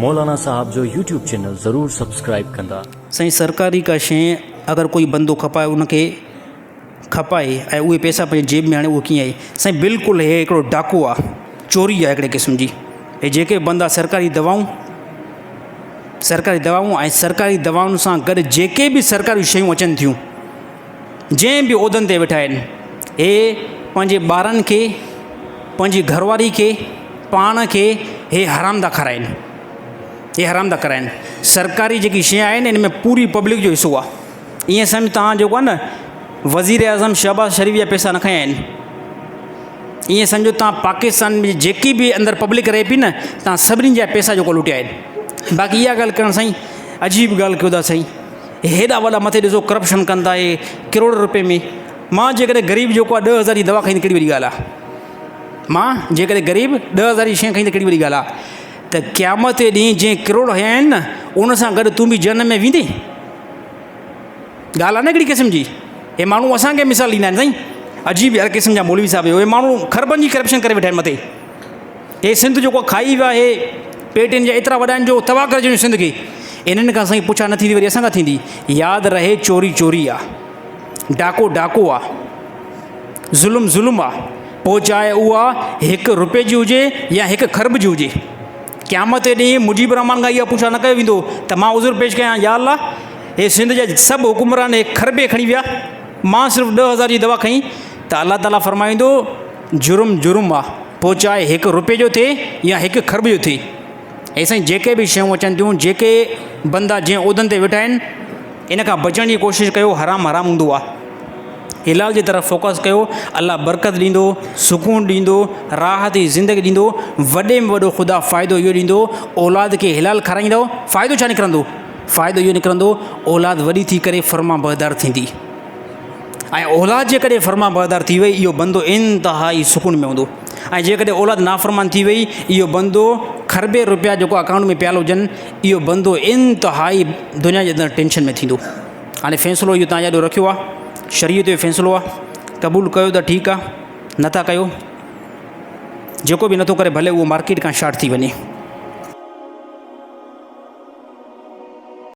مولانا صاحب جو YouTube channel ضرور سبسڪرائيب ڪندا. سائين سرڪاري ڪا شيء اگر ڪوئي بندو کپائي ان کي کپائي ۽ اهي پئسا پنهنجي جيب ۾ آڻي اهو ڪيئن آهي سائين بلڪل هي هڪڙو ڊاڪو آ چوري آ هڪڙي قسم جي هي جيڪي بندا سرڪاري دوائون سرڪاري دوائون ۽ سرڪاري دوائن سان گڏ جيڪي به سرڪاري شيون اچن ٿيون جنهن به عهدن تي ويٺا آهن هي پنهنجي ٻارن کي پنهنجي گهرواري کي پاڻ کي هي حرام ٿا کارائن هي حرام ٿا ڪرائن سرڪاري جيڪي شيء آهي نه ان ۾ پوري پبلڪ جو حصو آهي ائين سمجھ تان جيڪو آهي نه وزير اعظم شهباز شريف جا پئسا نه کنيا آهن ائين سمجھو تان پاڪستان ۾ جيڪي به اندر پبلڪ رهي پئي نه تان سڀني جا پئسا جيڪو لٽيا آهن باقي اها ڳالهه ڪرڻ سائين عجيب ڳالهه ڪيو ٿا سائين هيڏا وڏا مٿي ڏسو ڪرپشن ڪن ٿا اهي ڪروڙ روپين ۾ مان جيڪڏهن غريب جيڪو آهي 10,000 جي دوا کائين ته ڪهڙي وڏي ڳالهه آهي مان جيڪڏهن غريب 10,000 جي شيء کائين ته ڪهڙي وڏي ڳالهه آهي ته قيامت جي ڏينهن جنهن ڪروڙ هنيا آهن نه ان سان گڏ تون به جهنم ۾ ويندين ڳالهه آهي نه هڪڙي قسم جي هي ماڻهو اسان کي مثال ڏيندا آهن سائين عجيب هر قسم جا مولوي صاحب اهي ماڻهو خربن جي ڪرپشن ڪري ويٺا آهن مٿي هي سنڌ جيڪو کائي ويا هي پيٽ ان جا ايترا وڏا آهن جو تباهه ڪري ڇڏيو سنڌ کي انهن کان سائين پڇا نه ٿيندي وري اسان کان ٿيندي ياد رهي چوري چوري آ ڊاڪو ڊاڪو آ ظلم ظلم آ پوء چاهي اها هڪ روپي جي هجي يا هڪ کرب جي هجي قيامت ڏينهن مجيب الرحمان کان اها پڇا نه ڪيو ويندو ته مان عذر پيش ڪيان يا الله هي سنڌ جا سڀ حڪمران هي کربي کڻي ويا مان صرف 10,000 جي دوا کنئي ته الله تعاليٰ فرمائيندو جرم جرم آ پوء چاهي هڪ روپي جو ٿئي يا هڪ کرب جو ٿئي. هي سائين جيڪي به شيون اچن ٿيون جيڪي بندا جنهن عهدن تي ويٺا آهن ان کان بچڻ جي ڪوشش ڪيو حرام حرام هوندو آ. حلال جي طرف فوڪس ڪيو الله برڪت ڏيندو سڪون ڏيندو راحت جي زندگي ڏيندو وڏي ۾ وڏو خدا فائدو اهو ڏيندو اولاد کي حلال کارائيندو فائدو ڇا نڪرندو فائدو اهو نڪرندو اولاد وڏي ٿي ڪري فرمانبردار ٿيندي. ۽ اولاد جيڪڏهن فرمانبردار ٿي وئي اهو بندو انتهائي سڪون ۾ هوندو ۽ جيڪڏهن اولاد نافرمان ٿي وئي اهو بندو کربين روپيا جيڪو اڪائونٽ ۾ پيل هجن اهو بندو انتهائي دنيا جي اندر ٽينشن ۾ ٿيندو. هاڻي فيصلو اهو تان جي آڏو رکيو آهي شريعت جو فيصلو آهي قبول ڪيو ته ٺيڪ آهي نٿا ڪيو جيڪو به نٿو ڪري ڀلي اهو مارڪيٽ کان شارٽ ٿي وڃي.